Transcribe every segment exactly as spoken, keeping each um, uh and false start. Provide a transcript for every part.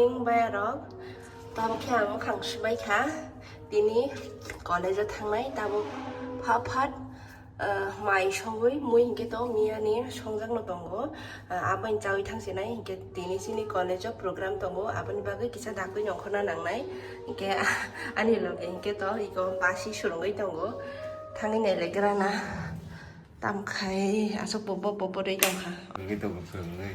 Bayarok, tamo khe ang khang sumai kha, tini college o thangnai, tabuk pha phat, ah, mai songwi mui hinkhe to miyani songjakno tongo, ah, aboni chawi thangsinai hinkhe tini chini college o program tongo, aboni bagwi kisa dakwi nongkhorna nangnai, hinkhe ani loge hinkhe to iko basi surungwi tongo, thangwi nailagrana. Tamkhai aswk bobo bobo rwi tongkha. Wngwi tongo phwrwngwi.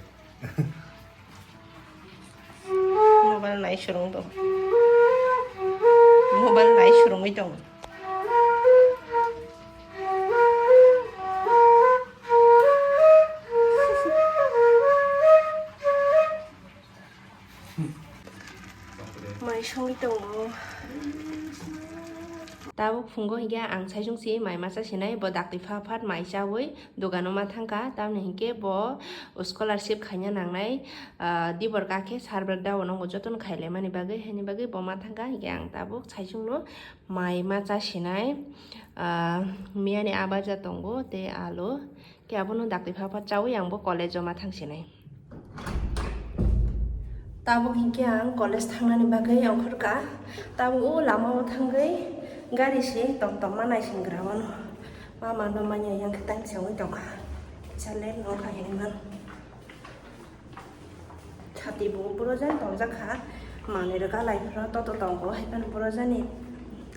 Mobile nai surung tong. Mobile nai surungwi tong. Mai songwi tongo. Tabuk phungo hinkhe ang saichung si mai masa sinai, bo dakti pha phat mai chawi dogano ma thangkha, tamni hinkhe bo scholarship khaina nangnai, ah, dibor kakhe sir bwrwk dao nongo jotono khailaimani bagwi, haini bagwi bo ma thangkha, hinkhe ang tabuk saichungno mai ma cha sinai, ah, miyani abaja tongo tei alu. Khe abono dakti pha phat chawi ang bo college o ma thangsinai. Tabuk hinkhe ang college thangnani bagwi ongkhorkha. Tabuk o lama o thangwi gari se tom tom ma naising gra mano. Ma mano manya yang khe time se wngwi tongkha. Kisa late no wngkha hinwi mano. Chati bo boro jani tongjak kha, manwi rwkha lai phano toto tongo, hai phano boro jani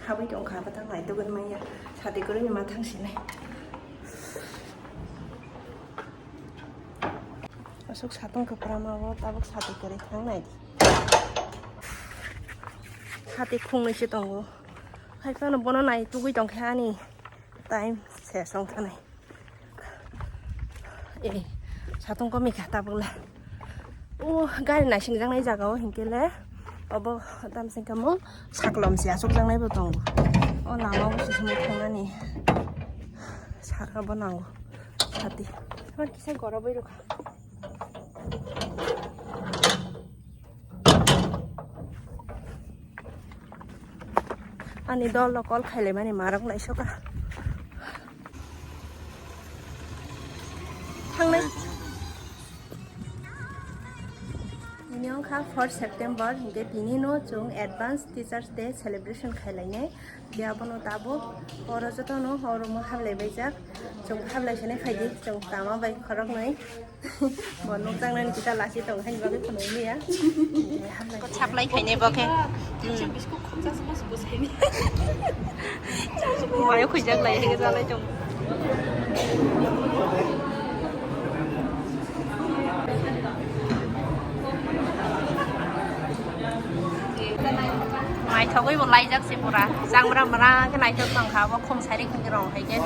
habwi tong kha, bwthang naitugwi manya, chati kwrwini ma thang sinai. Aswk satung kwpra ma o, tabuk chati kwrwi thang nai di. Chati khungnwi se tongo, hai phano bono naitugwi tong kha ani time ses wng thanai. Eh, satung komi kha tabuk le. O gari naisingjaknai jaga o hinkhe le obo tamsing khe mo saklom se achukjaknai bo tongo. O lama o se sumui thangnani saka bo nango sati. Hor kisa gorob bai rwkha. Ani dol no call khailai mani marok naisoka. Thangnai. Ini wngkha fourth September, hinkhe tini no chwng Advance Teachers Day celebration khailainai. Khe abono tabuk oro jotono oro mo hablai baijak. Chwng hablai sanai phaidi, chwng tama bai khoroknwi. Bo nukjaknani kita lasi tong haini bagwi phunukliya. Supply khainai bo khe. Kaisa biskut khopjak se mas bo saini. Mayo khujak lai hege jalai tong. Naithogwi bo laijak se pura. Changra mra khe naithok tongkha bo khum sari khum rong hai khe.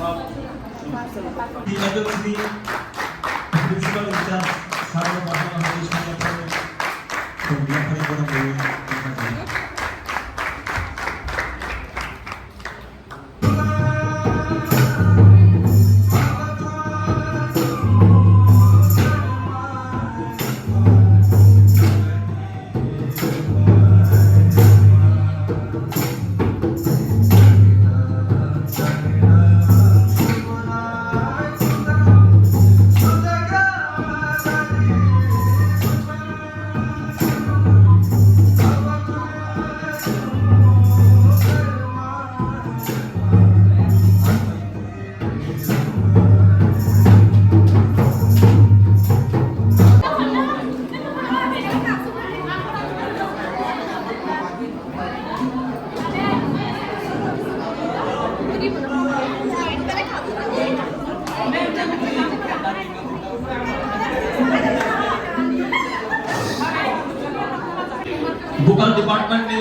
Bukal department ni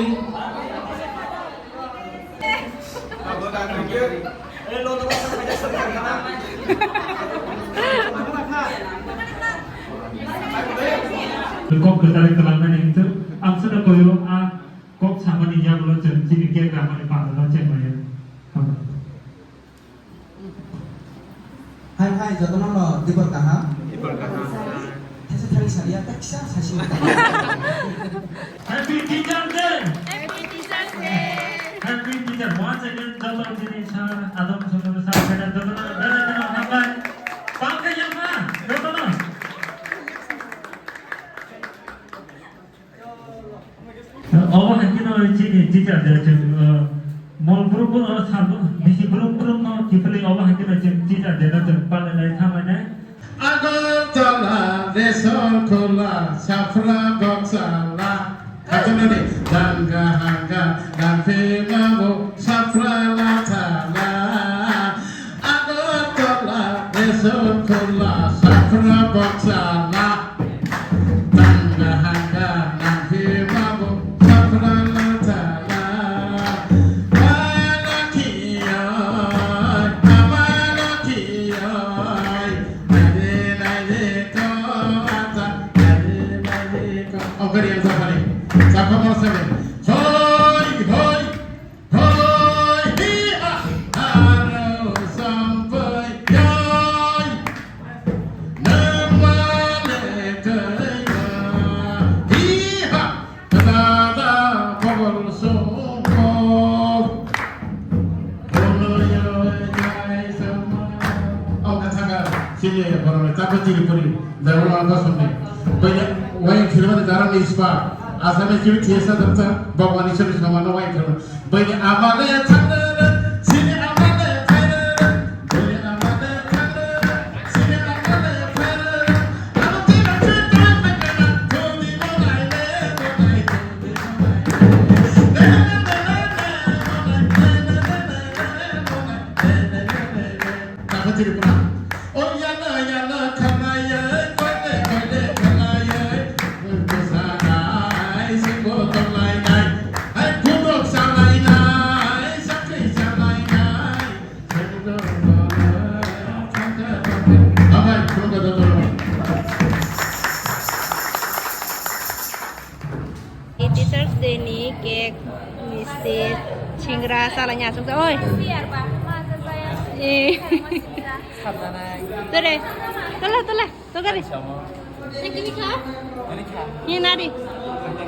Kok kwtal kwlangnani hwnkhe ang sano koyo a kok samani yagulo chwng chini kek ramani pangno chengmaya. Hai hai jotono no dibor kaham. Dibor kaham. Thaisa thani saria ta kisa sasi. Happy Teacher Day! Happy Teacher Day! Happy Teacher, once again, joto chini sir, adom sir, sir, madam, jotono, jotono, jotono, hambai. Pangkhe yama, jotono. Chini teacher de chwng, uh, mol brum brum, uh, sabo, bisi brum brum no kiphilwi obo hai kheno chwng teacher de no chwng palinai thanglainai. Agartala, Resor Khula, Safra Boksala. Khatunani, Danga Hanga, Dangphima Bo, Safra Lathala. Agartala, Resor Khula, Safra Boksala. Tangga hangga nangkhe mabo saprala tala. Malakhi oi, malakhi oi, naide naide ko ata, naide naide ko. Oke, yang sapa nih? Sapa mau sapa? Hoi, hoi. Hoi hi ha, aro sampai yai. Nama le kaya hi ha, da da kobol songko. Bono yo jai sama. Oh, kata ka, sini ya, bono me, tapi ciri puri. Dawla apa sumni. Bani wai khilma de darang ispa. Asal ni ciri thiasa dapta. Bhagwan Ishwar ni samano wai khilma. Bani amale thangre, sini amale thangre. Bani amale thangre, sini amale thangre. Amo tina chita pekana, todi mo nai le, mo nai, todi mo nai le. Kaka Tripura. O yana yana khanaya, koile koile khanaya. Kusanai, singbo tonglainai. Hai kudok salainai, sakri salainai. Abai, khulumkha jotono. Teachers Day ni cake, misti, singra, salai ni aswk oi. Eh. Tore, tola, tola, tola re. Hi nari,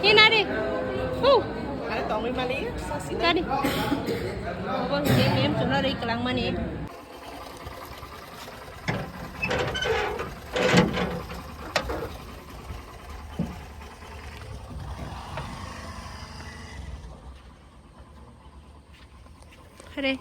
hi nari. Hu. Tari. Obo hingke mem chumna rwi kwlangmani. Hare.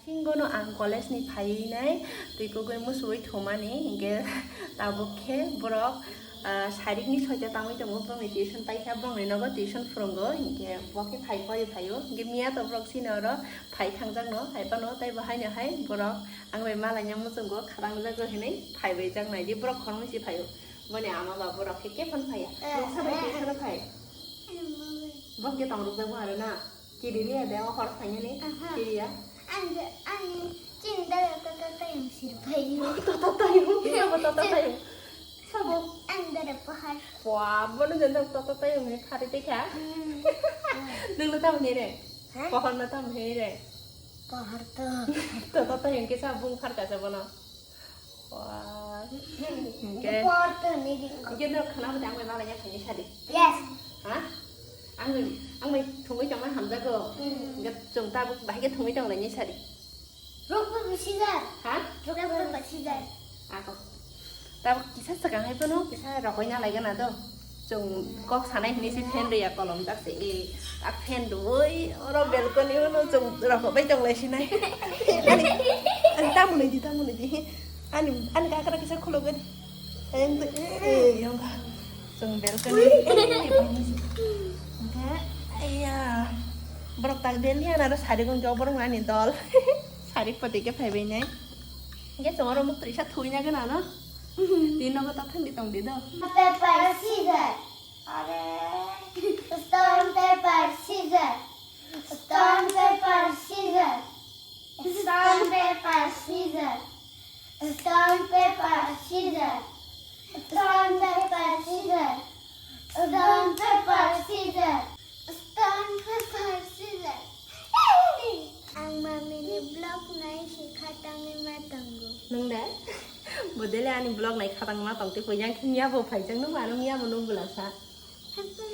Singono ang college ni phaiwi nai twi kugui musuwi thumani, hinkhe tabuk khe borok, ah, sarik ni soita tangwi tongo, borokni tuition paikha, borokni nogo tuition phwrwngo, hinkhe bo khe phai phai phaio, hinkhe miya to borok chini oro phai thangjak no, hai phano tei bo haino hai borok ang bai malaina muchungo kharang jago hinwi phaibai jak nai di, borok khoroknwi se phaio, boni ama ba borok khe kephano phaiya. Eh, noksa bai eh. Tuition phai. Bo khe tong rwjak bo aro na? Kiri liya de, o hor phainani? Aha. Kiriya? Ang de, ang chini dada tata tayung sir phaio. Tata tayung? Kisa bo tata tayung? Sabo? Ang dada pohar. Wah, bono janda tata tayung ni phari tei kha? Hmm. Nung no tamo hinwi re? Ha? Pohor no tamo hinwi re? Pohor to. Tata tayung kisa bung phar kasa bono. Wah. Hingke. Hingke no khana bwtwi ang bai malaina phaini sadi. Yes. Ha? Ang bai, ang bai thumui tongma hamjago. Hmm. Hingke chwng tabuk bahai khe thumui tong laini sadi. Rokbo bisi jar. Ha? Rokbo bisi jar. Ako. Tabuk kisa swkang hai phano kisa rokoi na laigana do. Chwng kok sanai hinwi se fan rwya kolom jak se, e, a fan rwui oro balcony o no chwng rokho bai tong lai sinai. Ani, ani tamo nai di, tamo nai di. Ani, ani kakra kisa khulogwi. Ayang tu, e, e, yang ka. Chwng balcony. Hingke, aiya. Borok tak del ni ana ro sari gong jo borok ani dol. Sari pati ke phai bai nai. Hingke chwng oro muk twi sa thui na gana no. Tin nogo ta thang di tong di do. Paper, scissor. Are. Stone, paper, scissor. Stone, paper, scissor. Stone, paper, scissor. Stone, paper, scissor. Stone, paper, scissor. Stone, paper, scissor. Vlog nai si khatangwi ma tongo. Nwng de? Bodele ani vlog nai khatang ma tong tei poijang khe miya bo phaijak nung ma nung miya bo nung bwlasa. Hapma.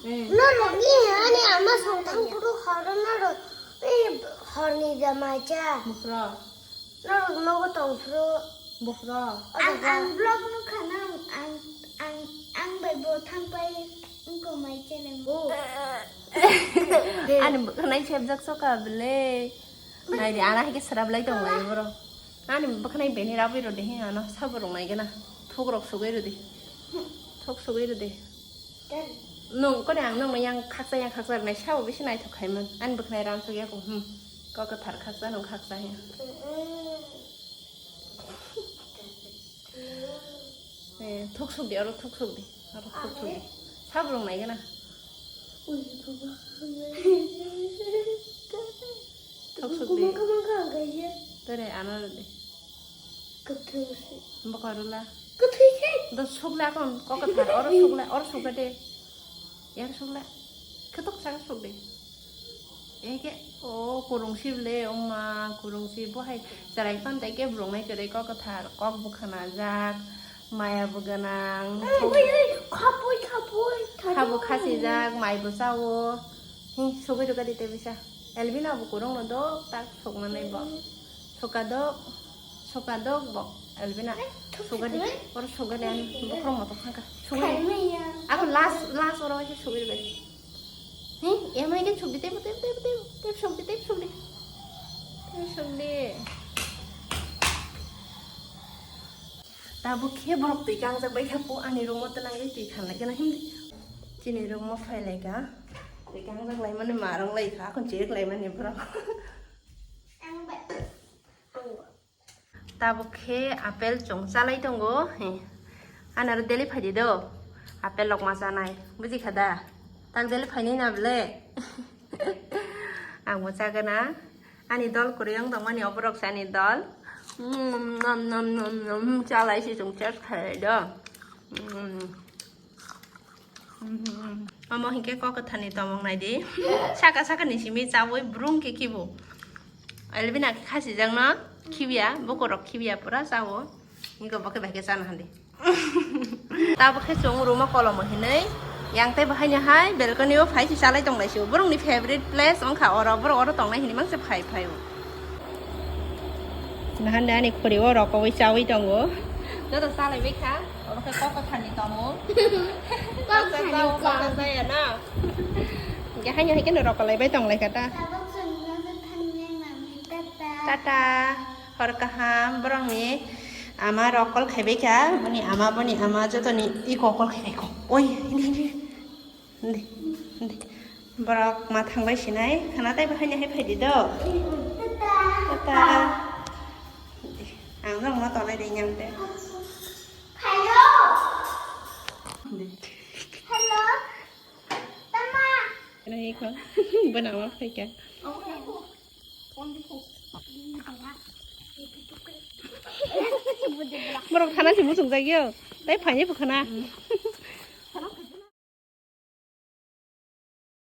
Hmm. Norok ni ani ama songthang puru horo norok. Ei horni jamacha. Bufro. Norok nogo tong phuru. Bufro. Ang, ang vlog nukha na ang, ang, ang bai bo thang pai wngko mai channel. Oh. Ani bwkhanai sebjak soka bele. Nai di, ana hai khe srap lai tong lai boro. Ani bwkhanai beni rabwi rw de, he ano sabo rung nai gana. Thok rok sugwi rw de. Thok sugwi rw de. Nung kore ang nung yang khaksa yang khaksa rwnai sabo bisi naithok khai man. Ani bwkhanai ram sugya ko, hmm. Kok kwthar khaksa nung khaksa he. Eh, thok suk di, oro thok suk di, oro thok suk di. Sabo rung nai gana. Thok suk di. Tore ano rw de. Bokol rw la. Do suk la kon, kok kwthar, oro suk la, oro suk de. Yar suk la. Khetok saka suk de. Eke, o kurung si bele, o ma, kurung si bo hai cherai phan tai ke brung nai kwrwi kok kwthar, kok bo khna jak, maya bo gwnang. Oi, oi, khapoi, khapoi, khabo khasi jak, mai bo chao. Hi, sugwi rwkha di tei bisa. Elvina bo kurung no dok tak sukna nai bo. Sukha dok, sukha dok bo. Elvina, sukha di. Oro sukha di ani bokhorok moto khangkha. Sugwi. Ako last, last oro waisa sugwi rwkha di. Hi, emai khe suk di, tei, tei, tei, tei, tei, suk di, tei, suk di. Tei suk di. Tabuk khe borok twi kangjak bai kha po, ani room o twnang ri twi khan lai gana himdi. Chini room o phai lai kha. Twi kangjak lai mani ma rwng lai kha, akon chirwk lai mani borok. Tabuk khe apple chwng chalai tongo. He. Ani aro daily phaidi do. Apple rok ma chanai. Buji kha da? Tak daily phainai na bele? Ang bo chagana. Ani dol kwrwi wng tongmani oborok se ani dol. Mm, nom, nom, nom, nom, chalai se chwng test khailai do. Mm. Omo hinkhe kok kwtharni tomong naidi. Saka sakani simi chawi brung khe khibo. Elvina khe khasijakno khibiya, bokorok khibiya pura chawo. Hinkhe bo khe bai khe chana handi. Tabuk khe chwng room-o kolomo hinwi. Yang tei bahaino hai balcony-o phai se chalai tong lai se. Borokni favorite place wngkha oro, borok oro tongnai hinwi mangse phai phai-o. Nahande ani khuri o rokowi chawi tongo. Joto chalai bai kha. Obo khe kok kwtharni tomung. Kok kwthar chao, kok kwthar chaya na. Hinkhe haino hai kheno rokolai bai tong lai kha ta. Tabuk chwng no kwthar ni mami, tata. Tata. Hor kaham, borokni ama rok call khai bai kha. Boni ama, boni ama, jotoni iko call khai bai kho. Oi, hindi, hindi. Hindi, hindi. Borok ma thangbai sinai, khana tei bahai ni hai phaidi do. Tata. Tata. Ang norok ma tongnai de nyang de. Hello. Hello. Tama. Ano iko. Bana ma phaikha. Borok thana se muchung jagio. Tai phaini bukhana.